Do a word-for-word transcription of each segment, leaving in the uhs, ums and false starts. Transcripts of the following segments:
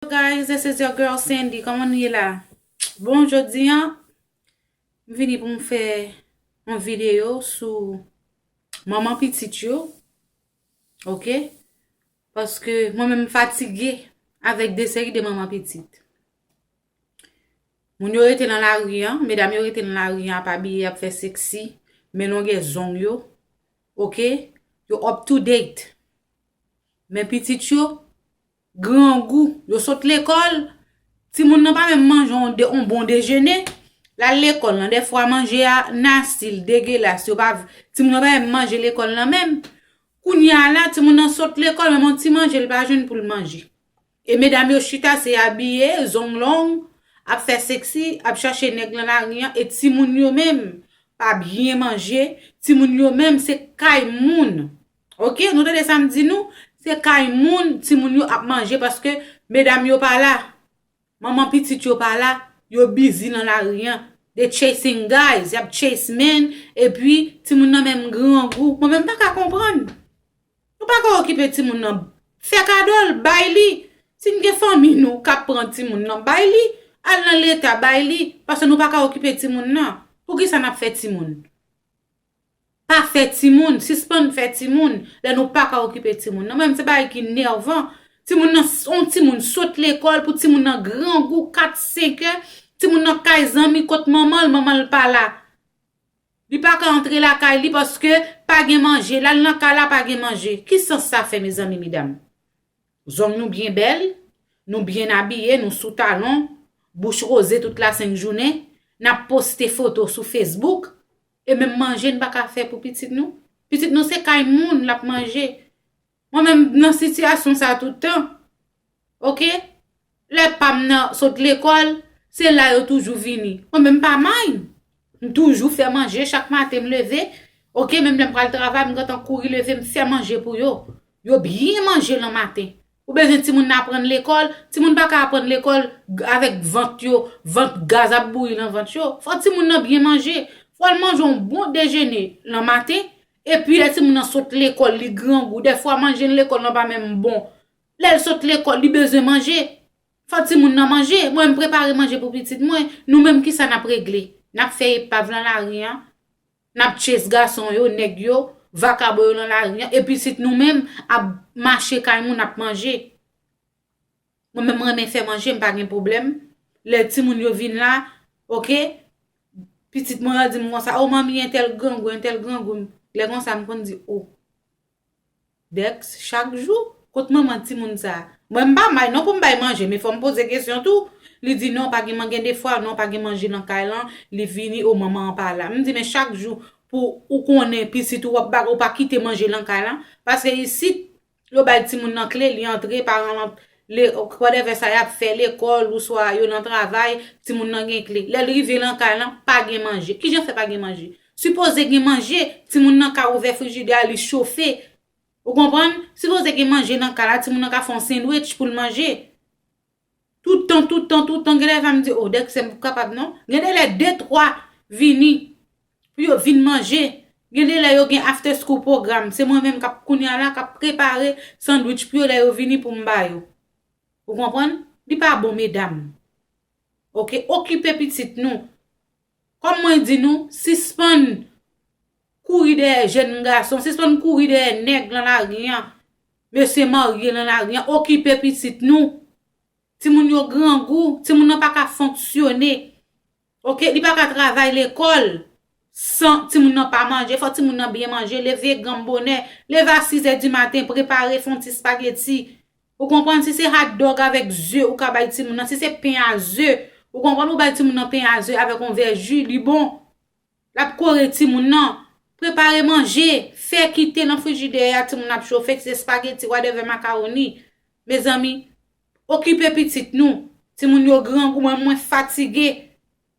Guys, this is your girl Sandy. Kòman nou ye la? Bon, jodi a, m vini pou m fè yon videyo sou manman pitit yo. Oke? Paske mwen menm m fatige avèk de seri de manman pitit. Moun yo rete nan lari an, medam yo rete nan lari an, ap abiye, ap fè seksi, men longè zong yo, oke? Yo up to date. Men pitit yo, grangou, yo sot lekòl, timoun nan pa menm manje yon de, yon bon dejene. L al lekòl lan, dèfwa manje a nasty, l degelas, yo pa, timoun nan pa menm manje lekòl lan menm. Kounye a la, timoun nan sot lekòl, menm yon ti manje, l pa jwenn pou l manje. E medam yo chita, se abiye, zong long, ap fè seksi, ap chache nèg lan lari an, e timoun yo menm pa byen manje, timoun yo menm se kay moun. Oke, nou tande sa m di nou? Se kay moun, timoun yo ap manje paske medam yo pa la. Manman pitit yo pa la, yo busy nan lari an. They chasing guys, y ap chase men, epi timoun nan menm grangou. Mwen menm m pa ka konprann. Nou pa ka okipe timoun nan. Fè kado l, bay li. Si n gen fanmi nou k ap pran timoun nan, bay li. Al nan leta, bay li. Paske nou pa ka okipe timoun nan. Poukisa n ap fè timoun? Pa fè timoun, sispann fè timoun lè nou pa ka okipe timoun nan. Mwen menm se bagay ki nèvan. Timoun nan, yon timoun sot lekòl pou timoun nan grangou kat, senk è, timoun nan kay zanmi kot manman l, manman l pa la. Li pa ka antre lakay li paske pa gen manje. L al nan kay la, pa gen manje. Ki sans sa fè, mezanmi, medam? Zong nou byen bèl, nou byen abiye, nou sou talon, bouch roze tout la senk jounen, n ap poste foto sou Facebook, e menm manje n pa ka fè pou pitit nou? Pitit nou se kay moun l ap manje. Mwen menm nan sitiyasyon sa tout tan. Oke? Lè pa m nan sot lekòl, se la yo toujou vini. Mwen menm m pa mind. M toujou fè manje chak maten m leve. Oke, menm lè m pral travay, m gentan kouri leve, m fè manje pou yo. Yo byen manje lan maten. Ou bezwen timoun nan aprann lekòl, timoun pa ka aprann lekòl g-, avèk vant yo, vant gaz ap bouyi lan vant yo. Fò timoun nan byen manje. Fò l manje yon bon dejene lan maten, epi lè timoun nan sot lekòl, li grangou. Dèfwa manje l lekòl lan pa menm bon. Lè l sot lekòl, li bezwen manje. Fò timoun nan manje. Mwen, m prepare manje pou pitit mwen. Nou menm, kisa n ap regle? N ap fè epav lan lari an. N ap chase gason yo, nèg yo, vakabon yo lan lari an. E pitit nou menm ap mache kay moun ap manje. Mwen menm, m renmen fè manje, m pa gen pwoblèm. Lè timoun yo vin la, oke? Pitit mwen yo di m konsa, "O manmi, entèl grangou, entèl grangou." Lè konsa, m konn di, "O." Dex, chak jou, kot manman timoun sa a? Mwen, m pa may non pou m bay manje, men fò m poze kesyon tou. Li di, "Non, pa gen man-, gen de fwa, non, pa gen manje nan kay lan." Li vini, "O, manman an pa la." M di, "Men chak jou, pou ou konnen pitit ou, w ap ba-, ou pa kite manje nan kay lan." Paske isit, yo bay timoun nan kle, li antre, paran lan, le, whatever sa y ap fè, lekòl, oswa yo nan travay, timoun nan gen kle. Lè l rive nan kay lan, pa gen manje. Kijan fè pa gen manje? Sipoze gen manje, timoun nan ka ouvè frijidè a, li chofe. Ou konprann? Sipoze gen manje nan kay la, timoun nan ka fè yon sandwich pou l manje. Tout tan, tout tan, tout tan, gen lè va m di, "O, Dex, m p ap kapab non." Gen de lè de, twa vini pou yo vin manje. Gen de lè yo gen after school program. Se mwen menm k ap kounye a la, k ap prepare sandwich pou yo lè yo vini pou m ba yo. Ou konprann? Li pa bon, medam. Oke? Okipe pitit nou. Kòm mwen di nou, sispann kouri dèyè jèn gason, sispann kouri dèyè nèg lan lari an, mesye marye lan lari an, okipe pitit nou. Timoun yo grangou, timoun nan pa ka fonksyone. Oke, li pa ka travay lekòl san timoun nan pa manje. Fò timoun nan byen manje, leve granm bonè, leve a sis è di maten, prepare, fè yon ti espageti. Ou konprann? Si se hot dog avèk ze, ou ka bay timoun nan. Si se pen a ze, ou konprann? Ou bay timoun nan pen a ze avèk yon vè ji, li bon. L ap kore timoun nan. Prepare manje, fè kite nan frijidè a, timoun ap chofe, se espageti, whatever, makawoni. Mezanmi, okipe pitit nou. Timoun yo grangou, mwen, mwen fatige.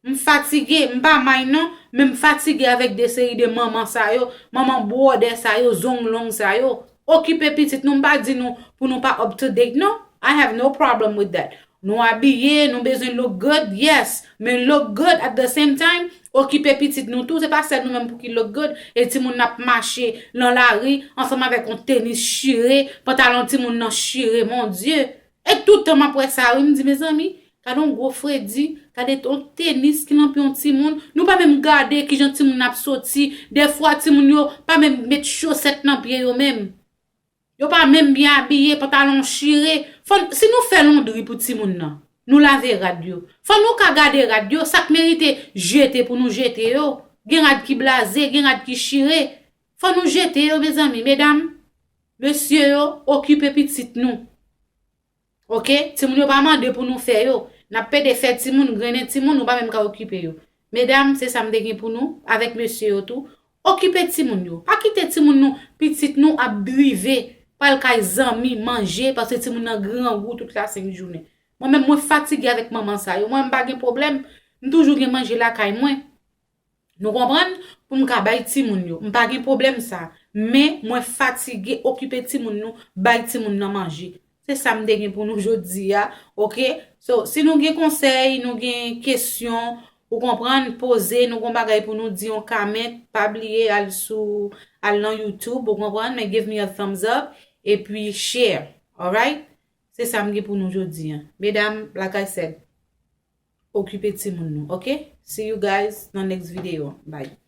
M fatige, m pa may non, men m fatige avèk de seri de manman sa yo, manman bwòdè sa yo, zong long sa yo. Okipe pitit nou, m pa di nou pou nou pa up to date non. I have no problem with that. Nou abiye, nou bezwen look good, yes. Men look good at the same time, okipe pitit nou tou. Se pa sèl nou menm pou ki look good. E timoun n ap mache lan lari ansanm avèk yon tenis chire, pantalon timoun nan chire, mon Dieu. E tout tan m ap wè sa, wi, m di, mezanmi, gade yon gwo fredi, gade yon tenis ki nan pye yon timoun. Nou pa menm gade kijan timoun ap soti. Dèfwa, timoun yo pa menm met chosèt nan pye yo menm. Yo pa menm byen abiye, pantalon chire. Fò, si nou fè londri pou timoun nan, nou lave rad yo. Fò nou ka gade rad yo, sa k merite jete pou nou jete yo. Gen rad ki blaze, gen rad ki chire. Fò nou jete yo, mezanmi. Medam, mesye yo, okipe pitit nou. Oke? Timoun yo pa mande pou nou fè yo. N ap pede fè timoun, grennen timoun, nou pa menm ka okipe yo. Medam, se sa m te gen pou nou, avèk mesye yo tou. Okipe timoun yo. Pa kite timoun nou, pitit nou ap drive, pral kay zanmi, manje, paske timoun nan grangou tout la senk jounen. Mwen menm, mwen fatige avèk manman sa yo. Mwen, m pa gen pwoblèm. M toujou gen manje lakay mwen. Nou konprann? Pou m ka bay timoun yo. M pa gen pwoblèm sa. Men, mwen fatige okipe timoun nou, bay timoun nan manje. Se sa m te gen pou nou jodi a, oke? So, si nou gen konsèy, nou gen kesyon, ou konprann, poze, nou gon bagay pou nou di, yon comment, pa bliye al sou, al nan YouTube, ou konprann, men give me a thumbs up, epi share, alright? Se sa m gen pou nou jodi a. Medam, like I said, okipe timoun nou, oke? See you guys nan next video. Bye.